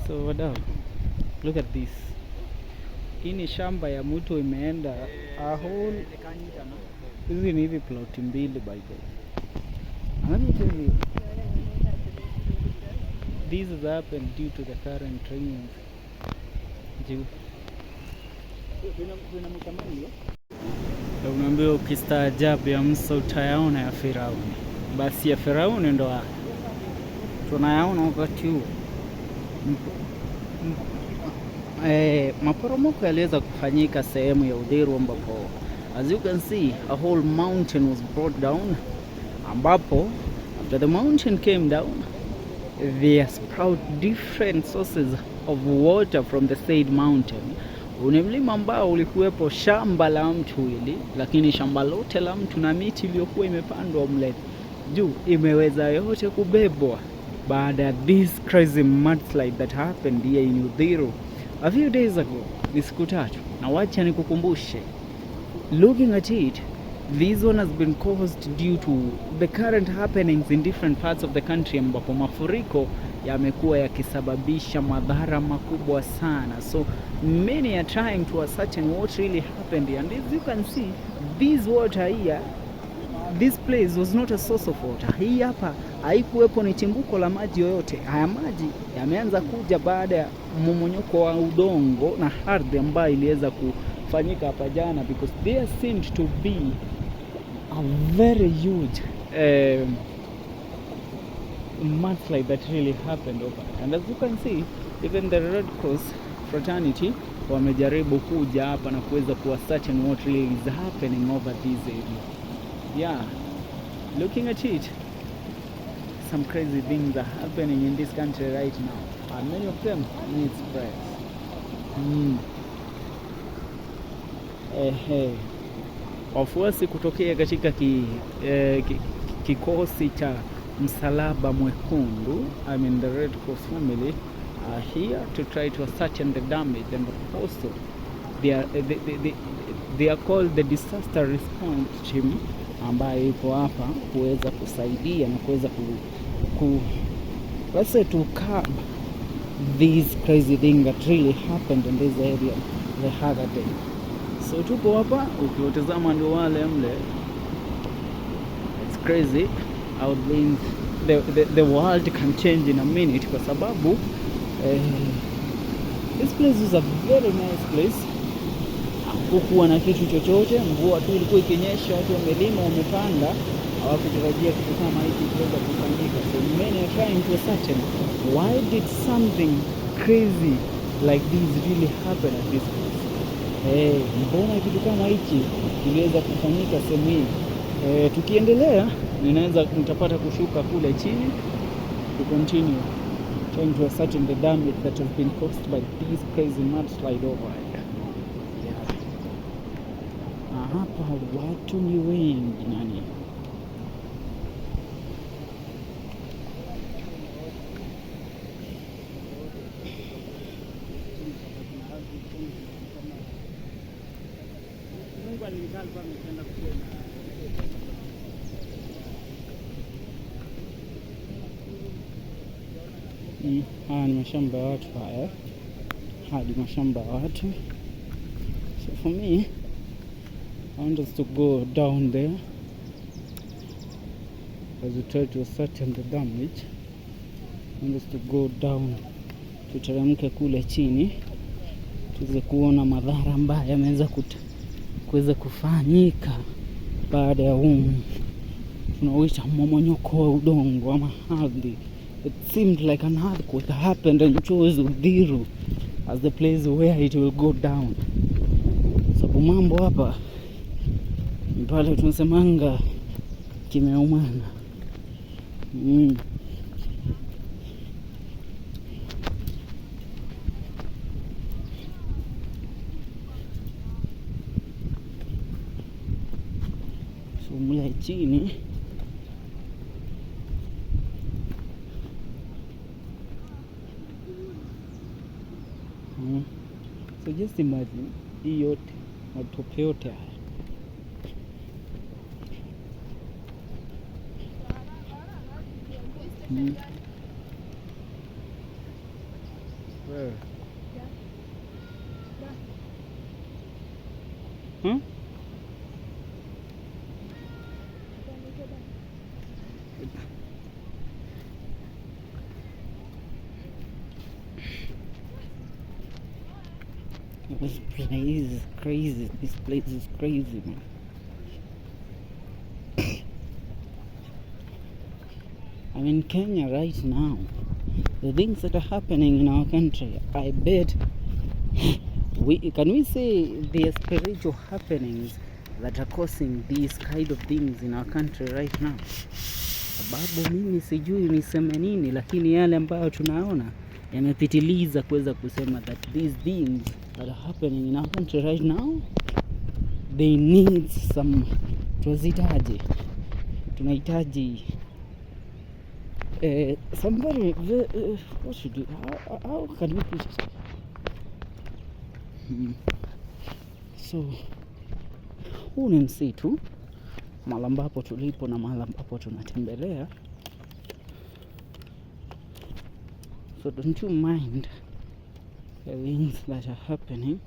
So wadau, look at this. Hii ni shamba ya mtu imeenda a whole. Hizi ni hivi ploti mbili, by the way. And let me tell you, this has happened due to the current rains. Juu na unaambiwa ukistaajabu ya Musa utayaona ya Firauni. Basi ya Firauni ndo haya tunayaona wakati huu. Maporomoko yaliweza kufanyika sehemu ya Uthiru ambapo, as you can see, a whole mountain was brought down, ambapo after the mountain came down, there sprout different sources of water from the said mountain. Ni mlima ambao ulikuwepo shamba la mtu hili, lakini shamba lote la mtu na miti iliyokuwa imepandwa mle juu imeweza yote kubebwa baada ya this crazy mudslide that happened here in Uthiru a few days ago. Ni siku 3, na wacha nikukumbushe, looking at it, this one has been caused due to the current happenings in different parts of the country, ambapo mafuriko yamekuwa yakisababisha madhara makubwa sana. So many are trying to ascertain what really happened here. And as you can see, this water here, this place was not a source of water. Hii hapa haikuwepo ni chimbuko la maji yoyote. Haya maji yameanza kuja baada ya mmomonyoko wa udongo na ardhi ambayo iliweza kufanyika hapa jana, because there seemed to be a very huge mudslide that really happened over there. And as you can see, even the Red Cross fraternity wamejaribu kuja hapa na kuweza kuascertain what really is happening over this area. Yeah, looking at it, some crazy things are happening in this country right now, and many of them needs prayers. Ehe. Wafuasi kutokea katika kikosi cha Msalaba Mwekundu, I mean the Red Cross family, are here to try to ascertain the damage, and also they are called the disaster response team ambayo ipo hapa kuweza kusaidia na kuweza ku let's say to curb this crazy thing that really happened in this area the other day. So tupo hapa, ukiwatazama ndio wale mle. It's crazy how things, the world can change in a minute, kwa sababu this place is a very nice place. Hakukuwa na kitu chochote, mvua tu ilikuwa ikinyesha, watu wamelima, wamepanda, hawakutarajia kitu kama hiki kuweza kufanyika. So many are trying to ascertain why did something crazy like this really happen at this place. Mbona kitu kama hichi kiliweza kufanyika sehemu hii? Tukiendelea ninaweza nitapata kushuka kule chini to continue trying to ascertain the damage that has been caused by this crazy mudslide over here. Yeah. Na hapa watu ni wengi nani. Mungu alikuwa amependa kuwa na Haya ni mashamba ya watu haya, hadi mashamba ya watu. So for me, I want us to go down there as we try to ascertain the damage. I want us to go down, tuteremke kule chini tuweze kuona madhara ambayo yameweza kuweza kufanyika baada ya huu tunauita mmomonyoko wa udongo ama ardhi. It seemed like an earthquake happened and chose Uthiru as the place where it will go down. Sababu mambo hapa ni pale tunasemanga kimeumana. So mle chini. So just imagine hii yote, matope yote haya. Wewe. Hmm? This place is crazy. This place is crazy, man. I'm in Kenya right now. The things that are happening in our country, I bet we can we say the spiritual happenings that are causing these kind of things in our country right now. Sababu mimi sijui niseme nini, lakini yale ambayo tunaona yamepitiliza kuweza kusema that these things that are happening in our country right now, they need some, tuwazitaje, tunahitaji some very, what should we, how can we put it? So huu ni msitu mahali ambapo tulipo na mahali ambapo tunatembelea, so don't you mind the things that are happening.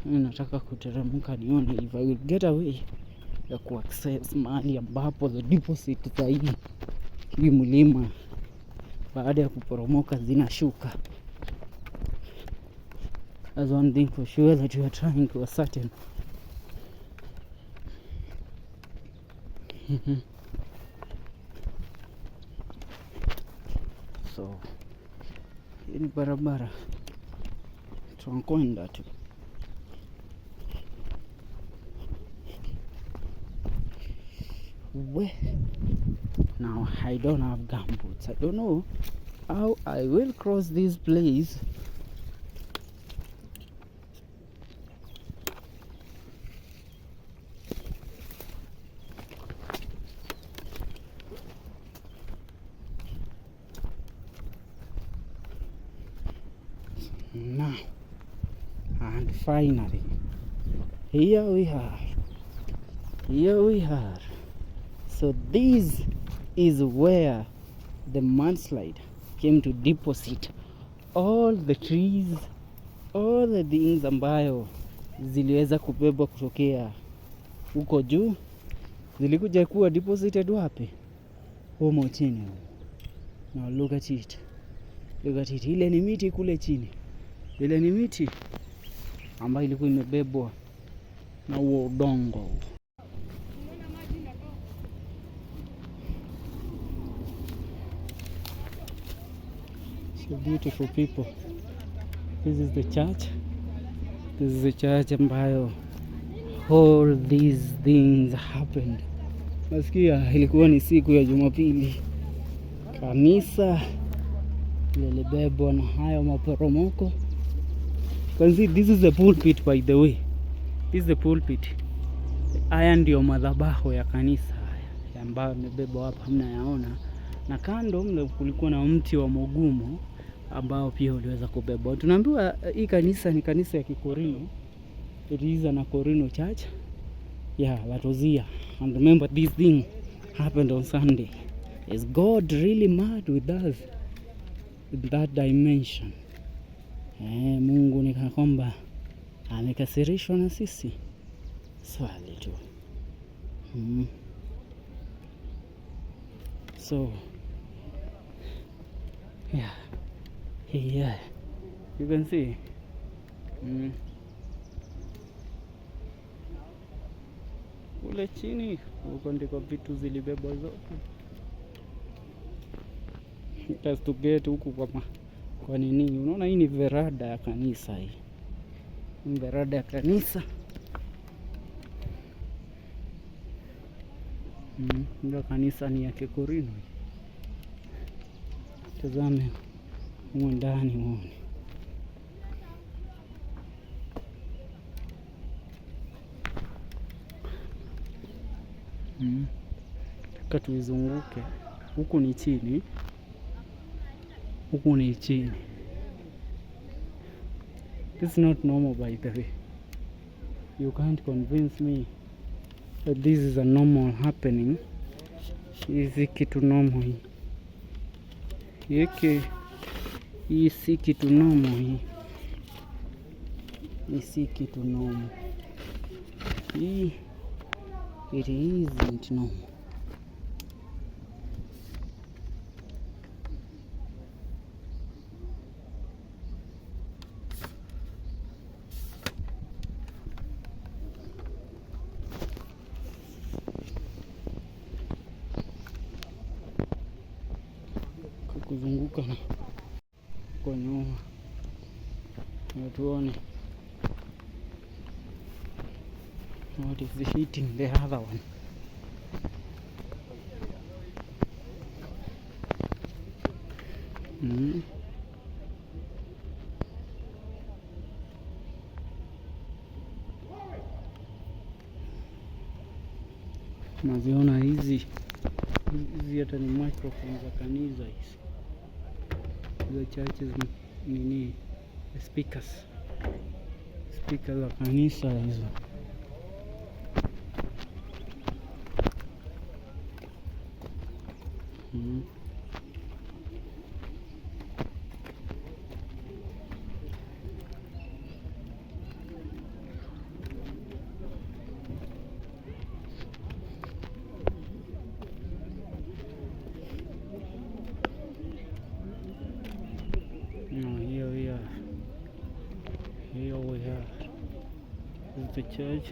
Mimi nataka kuteremka nione if I will get away ya kuaccess mahali ambapo the deposit za hii mlima baada ya kuporomoka zinashuka. That's one thing for sure that we are trying to ascertain. So hii ni barabara tunakwenda tu. We now I don't have gumboots. I don't know how I will cross this place. Now, and finally, here we are. Here we are. So this is where the mudslide came to deposit all the trees, all the things ambayo ziliweza kubebwa kutokea huko juu, zilikuja kuwa deposited wapi? Humo chini. Now look at it. Look at it. Ile ni miti kule chini. Ile ni miti ambayo ilikuwa imebebwa na huo udongo. Unaona maji inatoka. So beautiful people. This is the church. This is the church ambayo all these things happened. Nasikia ilikuwa ni siku ya Jumapili. Kanisa lilibebwa na hayo maporomoko. You can see this is the pulpit, by the way. This is the pulpit. Haya ndiyo madhabahu ya kanisa haya ambayo yamebebwa hapa mnayaona, na kando mle kulikuwa na mti wa mugumo ambao pia uliweza kubebwa. Tunaambiwa hii kanisa ni kanisa ya Kikorino. It is an Akorino church. Yeah, that was here. And remember, this thing happened on Sunday. Is God really mad with us in that dimension? Mungu ni kana kwamba amekasirishwa na sisi? Swali tu. So yeah, you can see. Kule chini huko ndiko vitu zilibebwa zote. Just to get huku kwa nini? Unaona hii ni veranda ya kanisa hii. Ni veranda ya kanisa. Ndio kanisa ni ya Kikorino. Tazame humo ndani muone. Taka tuizunguke. Huku ni chini. Huku ni chini. This is not normal, by the way. You can't convince me that this is a normal happening. Hizi kitu normal hii. Hiki Hii si kitu normal hii. Hii si kitu normal. Hii, it isn't normal. Kuzunguka na kwa nyuma na tuone what is hitting the other one. Naziona hizi hizi, hata ni microphone za kanisa hizi za churches, nini, speakers, speaker za kanisa hizo. No, here we are. Here we are. This is the church.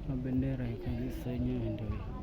Na bendera ya kanisa yenyewe ndio hiyo.